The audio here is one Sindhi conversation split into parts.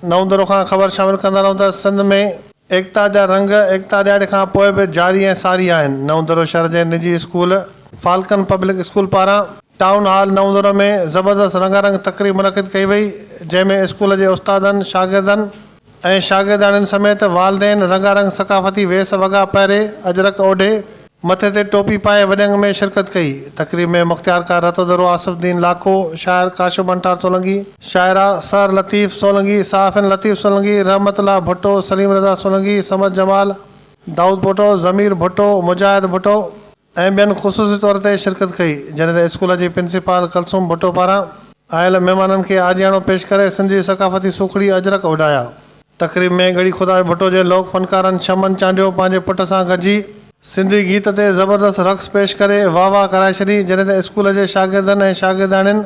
نئون درو کان خبر شامل ڪندا رهون ته سنڌ ۾ ايڪتا جا رنگ ايڪتا ڏهاڙي کان پوء به جاري ۽ ساري آهن. نئون درو شهر جي نجي اسڪول فالڪن پبلڪ اسڪول پاران ٽائون هال نئون درو ۾ زبردست رنگا رنگ تقريب منعقد ڪئي وئي جنهن ۾ اسڪول جي استادن، شاگردن ۽ شاگردياڻين سميت والدين رنگا رنگ ثقافتي ويس وڳا پهري اجرڪ اوڍي مٿي تي ٽوپي پائي وڏنگ ۾ شرڪت ڪئي. تقريب ۾ مختيارڪار رتودرو آصف الدين لاکو، شاعر ڪاشف منٺار سولنگي، شاعره سحر لطيف سولنگي، صحافين لطيف سولنگي، رحمت الله ڀٽو، سليم رضا سولنگي، صمد جمال، دائود پوٽو، ضمير ڀٽو، مجاهد ڀٽو ۽ ٻين خصوصي طور تي شرڪت ڪئي. جڏهن ته اسڪول جي پرنسپال ڪلثوم ڀٽو پاران آيل مهمانن کي آجياڻو پيش ڪري سنڌ جي ثقافتي سوکڙي اجرڪ اوڍايا. تقريب ۾ ڳڙهي خدائي ڀٽو جي لوڪ فنڪارن شمن چانڊيو پنهنجي پٽ سان گڏجي سنڌي گيت تي زبردست رقص پيش ڪري واهه واهه ڪرائي ڇڏي، جڏهن ته اسڪول جي شاگردن ۽ شاگردياڻين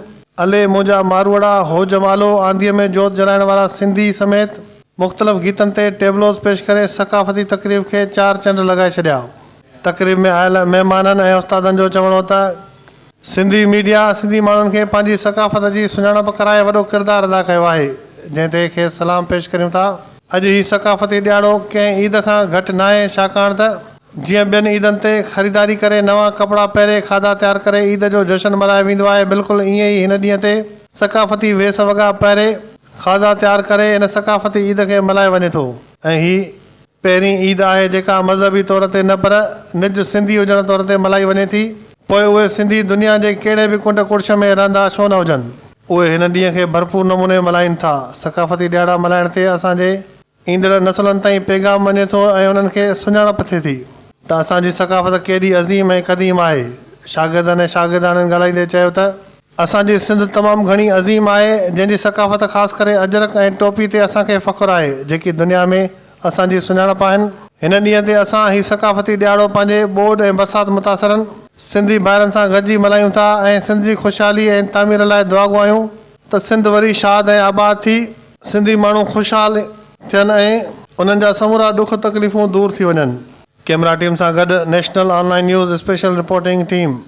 الي منهنجا ماروئڙا، هو جمالو، آنڌيء ۾ جوت جلائڻ وارا سنڌي سميت مختلف گيتن تي ٽيبلوز پيش ڪري ثقافتي تقريب کي چار چنڊ لڳائي ڇڏيا. تقريب ۾ آيل مهمانن ۽ استادن جو چوڻ هو ته سنڌي ميڊيا سنڌي ماڻهن کي پنهنجي ثقافت جي سڃاڻپ ڪرائي وڏو ڪردار ادا ڪيو آهي جنهن تي کيس سلام پيش ڪريون ٿا. اڄ هي ثقافتي ڏهاڙو ڪنهن عيد کان گهٽ ناهي ڇاڪاڻ ته جيئن ٻين عيدن تي خريداري ڪري نوان ڪپڙا پهري کاڌا تيار ڪري عيد جو جشن ملهايو ويندو آهي بلڪل ائين ئي هن ڏينهن تي ثقافتي ويس وڳا پهري کاڌا تيار ڪري هن ثقافتي عيد کي ملهايو وڃي ٿو ۽ هي پهرين عيد آهي جيڪا مذهبي طور تي نه پر نج سنڌي هجڻ طور تي ملهائي وڃي ٿي، پوء اهي سنڌي دنيا جي ڪهڙي به ڪنڊ ڪڙڇ ۾ رهندا ڇو نه هجن. اهي هن ڏينهن کي ڀرپور نموني ملهائين ٿا. ثقافتي ڏهاڙا ملهائڻ تي اسان جي ايندڙ نسلن تائين پيغام وڃي ٿو ۽ انهن کي سڃاڻپ ٿئي ٿي ته اسان جي ثقافت ڪيڏي عظيم ۽ قديم آهي. شاگردن ۽ شاگردياڻين ڳالهائيندي چيو ته. اسان جي سنڌ تمام گهڻي عظيم آهي جنهن جي ثقافت خاص ڪري اجرڪ ۽ ٽوپي تي اسان کي فخر آهي جيڪي دنيا ۾ اسان جي سڃاڻپ آهن. هن ڏينهن تي اسان هي ثقافتي ڏهاڙو پنهنجي ٻوڏ ۽ برسات متاثرن سنڌي ڀائرن سان گڏجي ملهايون ٿا ۽ سنڌ جي خوشحالي ۽ تعمير لاء دعاگو آهيون ته سنڌ وري شاد ۽ آباد ٿي سنڌي ماڻهو خوشحال ٿين ۽ انهن جا سمورا ڏک تڪليفون دور ٿي وڃن. ڪيمرا ٽيم سان گڏ national online news special reporting team.